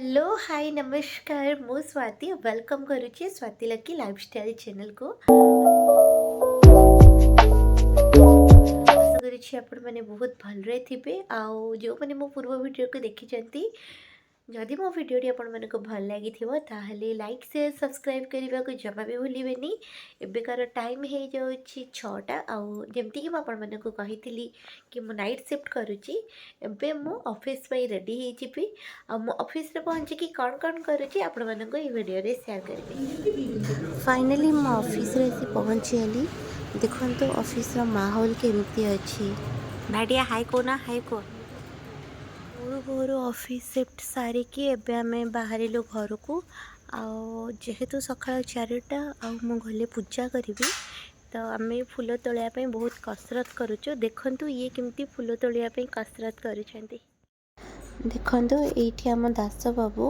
Hello, high, ନମସ୍କାର। ମୁଁ Swati welcome କରୁଛି ସ୍ୱାତି ଲକି ଲାଇଫଷ୍ଟାଇଲ୍ ଚ୍ୟାନେଲକୁ। ଆଶା କରୁଛି ଆପଣମାନେ ବହୁତ ଭଲରେ ଥିବେ। ଆଉ ଯେଉଁମାନେ ମୋ ପୂର୍ବ ଭିଡ଼ିଓକୁ ଦେଖିଛନ୍ତି, ଯଦି ମୋ ଭିଡ଼ିଓଟି ଆପଣମାନଙ୍କୁ ଭଲ ଲାଗିଥିବ, ତାହେଲେ ଲାଇକ୍, ସେୟାର, ସବସ୍କ୍ରାଇବ୍ କରିବାକୁ ଜମା ବି ଭୁଲିବେନି। ଏବେକାର ଟାଇମ୍ ହେଇଯାଉଛି 6ଟା। ଆଉ ଯେମିତିକି ମୁଁ ଆପଣମାନଙ୍କୁ କହିଥିଲି କି ମୁଁ ନାଇଟ୍ ସିଫ୍ଟ କରୁଛି, ଏବେ ମୁଁ ଅଫିସ୍ ପାଇଁ ରେଡ଼ି ହେଇଯିବି। ଆଉ ମୁଁ ଅଫିସରେ ପହଞ୍ଚିକି କ'ଣ କ'ଣ କରୁଛି, ଆପଣମାନଙ୍କୁ ଏଇ ଭିଡ଼ିଓରେ ସେୟାର କରିବି। ଫାଇନାଲି ମୁଁ ଅଫିସରେ ଆସି ପହଞ୍ଚିଗଲି। ଦେଖନ୍ତୁ, ଅଫିସର ମାହୋଲ କେମିତି ଅଛି। ଭାଇଟିଆ, ହାଇ କୁହ ନା, ହାଇ କୁହ। ଭୋରୁ ଭୋରୁ ଅଫିସ୍ ସିଫ୍ଟ ସାରିକି ଏବେ ଆମେ ବାହାରିଲୁ ଘରକୁ। ଆଉ ଯେହେତୁ ସକାଳ 4ଟା ଆଉ ମୁଁ ଗଲେ ପୂଜା କରିବି, ତ ଆମେ ଫୁଲ ତୋଳିବା ପାଇଁ ବହୁତ କସରତ କରୁଛୁ। ଦେଖନ୍ତୁ, ଇଏ କେମିତି ଫୁଲ ତୋଳିବା ପାଇଁ କସରତ କରୁଛନ୍ତି। ଦେଖନ୍ତୁ, ଏଇଠି ଆମ ଦାସ ବାବୁ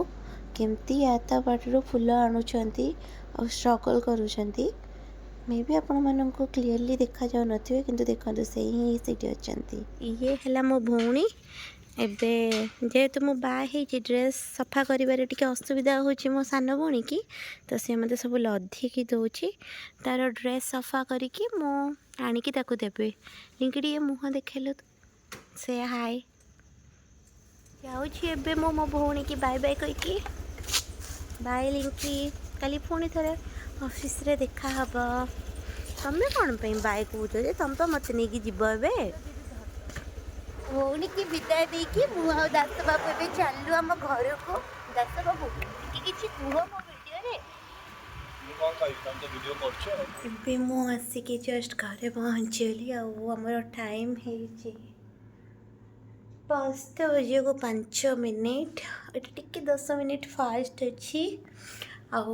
କେମିତି ୟା ତା ବାଡ଼ିରୁ ଫୁଲ ଆଣୁଛନ୍ତି ଆଉ ଷ୍ଟ୍ରଗଲ୍ କରୁଛନ୍ତି। ମେ ବି ଆପଣମାନଙ୍କୁ କ୍ଲିଅରଲି ଦେଖାଯାଉନଥିବେ, କିନ୍ତୁ ଦେଖନ୍ତୁ, ସେଇ ହିଁ ସେଇଠି ଅଛନ୍ତି। ଇଏ ହେଲା ମୋ ଭଉଣୀ। ଏବେ ଯେହେତୁ ମୁଁ ବାହା ହେଇଛି, ଡ୍ରେସ୍ ସଫା କରିବାରେ ଟିକେ ଅସୁବିଧା ହେଉଛି ମୋ ସାନ ଭଉଣୀକି, ତ ସେ ମୋତେ ସବୁ ଲଧିକି ଦେଉଛି। ତା'ର ଡ୍ରେସ୍ ସଫା କରିକି ମୁଁ ଆଣିକି ତାକୁ ଦେବି। ଲିଙ୍କି, ଟିକେ ମୁହଁ ଦେଖେଇଲୁ। ସେ ହାଇ। ଯାଉଛି ଏବେ ମୁଁ ମୋ ଭଉଣୀକି ବାଏ ବାଏ କହିକି। ବାଏ ଲିଙ୍କି, କାଲି ପୁଣି ଥରେ ଅଫିସରେ ଦେଖା ହବ। ତମେ କ'ଣ ପାଇଁ ବାଏ କହୁଛ ଯେ? ତମେ ତ ମୋତେ ନେଇକି ଯିବ। ଏବେ ଭଉଣୀକି ବିଦାୟ ଦେଇକି ମୁଁ ଆଉ ଦାସ ବାବୁ ଏବେ ଚାଲୁ ଆମ ଘରକୁ। ଦାସ ବାବୁ, ଟିକେ କିଛି କୁହ ମୋ ଭିଡ଼ିଓରେ। ମୁଁ କ'ଣ କହିବି? ତମେ ତ ଭିଡ଼ିଓ କରୁଛ ଆଉ। ଏବେ ମୁଁ ଆସିକି ଜଷ୍ଟ ଘରେ ପହଞ୍ଚିଗଲି। ଆଉ ଆମର ଟାଇମ୍ ହେଇଛି 5ଟା ବାଜିବାକୁ 5 ମିନିଟ୍। ଏଠି ଟିକେ 10 ମିନିଟ୍ ଫାଷ୍ଟ ଅଛି। ଆଉ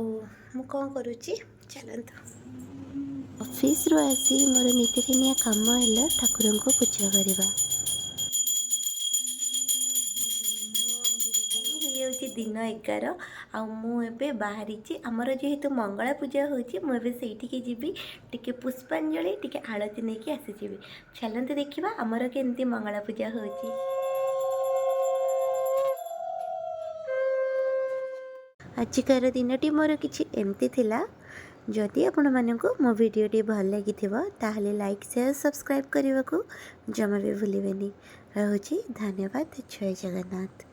ମୁଁ କ'ଣ କରୁଛି, ଚାଲନ୍ତୁ। ଅଫିସରୁ ଆସି ମୋର ନିତିଦିନିଆ କାମ ହେଲା ଠାକୁରଙ୍କୁ ପୂଜା କରିବା। ହେଇଯାଉଛି ଦିନ 11 ଆଉ ମୁଁ ଏବେ ବାହାରିଛି। ଆମର ଯେହେତୁ ମଙ୍ଗଳା ପୂଜା ହେଉଛି, ମୁଁ ଏବେ ସେଇଠିକି ଯିବି। ଟିକେ ପୁଷ୍ପାଞ୍ଜଳି, ଟିକେ ଆଳତି ନେଇକି ଆସିଯିବି। ଚାଲନ୍ତୁ ଦେଖିବା ଆମର କେମିତି ମଙ୍ଗଳା ପୂଜା ହେଉଛି। ଆଜିକାର ଦିନଟି ମୋର କିଛି ଏମିତି ଥିଲା। ଯଦି ଆପଣମାନଙ୍କୁ ମୋ ଭିଡ଼ିଓଟି ଭଲ ଲାଗିଥିବ, ତାହେଲେ ଲାଇକ୍, ସେୟାର, ସବସ୍କ୍ରାଇବ୍ କରିବାକୁ ଜମା ବି ଭୁଲିବେନି। ରହୁଛି, ଧନ୍ୟବାଦ। ଜୟ ଜଗନ୍ନାଥ।